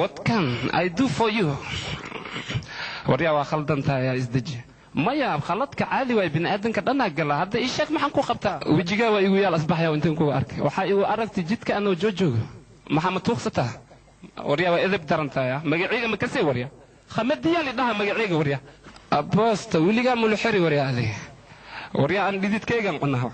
What can I do for you? Waryaa, waa khaldan tahay, isdeji. Maya, khaladka caadi waay, bini'aadanka dhanaa gala. Hadda ii sheeg, maxaan ku qabtaa? Wejigaa waa igu yaal asbaxaya intaan kuga arkay. Waxaa igu aragtay jidka anoo joojoogo. Maxaa ma tuuqsataa? Waryaa, waa edeb daran tahay. Magaciiga ma kasii? Warya, khamadiyaa lidhaha magacayga. Warya, aboosta weligaa muluxeri. Warya, adiga, warya, aan dhididkaygan cunaha.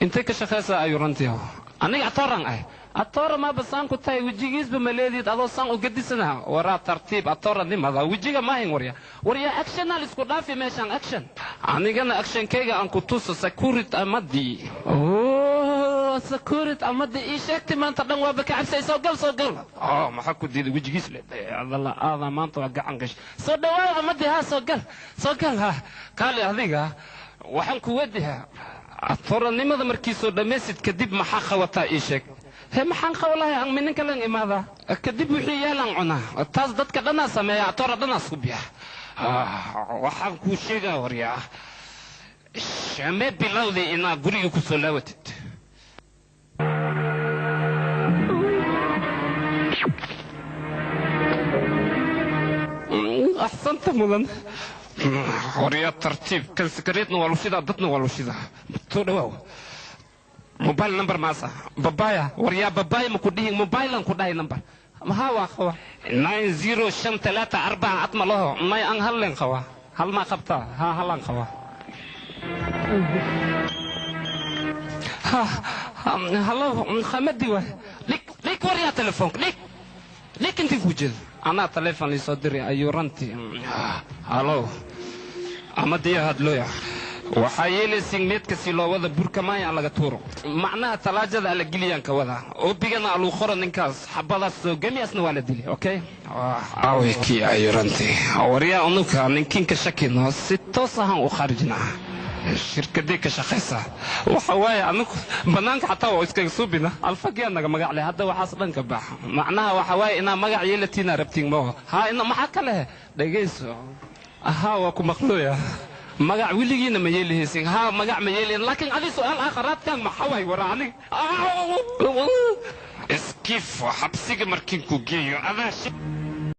Intay ka shaqaysaa ayuu rantii? Aniga atooran ah. Atoora maaba saan ku tahay, wejigiisba ma leedid adoo saan u gadisana. Waraa, tartiib, atoora nimada wejiga maahin. Warya, warya, actionaa isku dhaafi meeshaan, action. Anigana actionkayga aan ku tuso. Security amadii, oh, security amadii ii sheegtay maanta dhan waaba ka cabsay. Soo gal, soo gal. Oh, maxaa ku diiday? Wejigiis le adala aadaa maanta waa gacan gash. Soo dhawaaw amadii, ha, soo gal, soo gal. Ha, kaali adiga, waxaan ku wedihaa atooranimada markii soo dhammaysid kadib maxaa qabataa? Ii sheeg. He, maxaan qaba lahay? Aan mininka lan imaadaa, kadib wixii yaalaan cunaa. Taas dadka dhanaa sameeya, atoora dhanaa subiya. Waxaan kuu sheegaa, waryaa, shamee bilowday inaa guriga ku soo laawatid. Axsanta mudan. Waryaa, tartiib, kan sikareetna waa lushidaa, dadna waa lushidaa. Soo dhawaaw. Mobile number maasa babaya? Waryaa, babaya ma ku dhihin, mobilean ku dhahay. Number maxaa waa qaba? 90534 ad ma laho? May, an hallen qaba. Hal maa qabtaa? Ha, halan qaba. Ha, halo, khamadi waay. Dhig, dhig, waryaa, telefoonka dhig, dhig. Intii ku jeedo anaa telefoon liisoo diray ayuu ranti. Halo, amadiya hadlooya. Waxaa yeelaysin meedka si loo wada burka maaya laga tuuro, macnaha talaajada ala geliyaan ka wada obigana aluu qoro ninkaas xabadaas soo gemiasna waa la dili. Okay, aaway kii ayuranti? Waryaa, unuka ninkinka shakino si toos ahaan u kharijnaa shirkadii ka shaqaysa. Waxa waaye anigu banaanka xataa waa iskaga suubina alfagiyaa naga magac leh. Hadda waxaas dhan ka bax. Macnaha waxa waaye inaa magac yeelatiina rabtiin maho? Ha, ina maxaa kale? Dhegayso. Ahaa, waa ku maqlooya. Magac weligiina ma yeelihaysin? Ha, magac ma yeelihin, laakiin adi su'aal aakharaadkan maxaa waay? Wara, aniga iskifo xabsiga markiin ku geeyo adaa.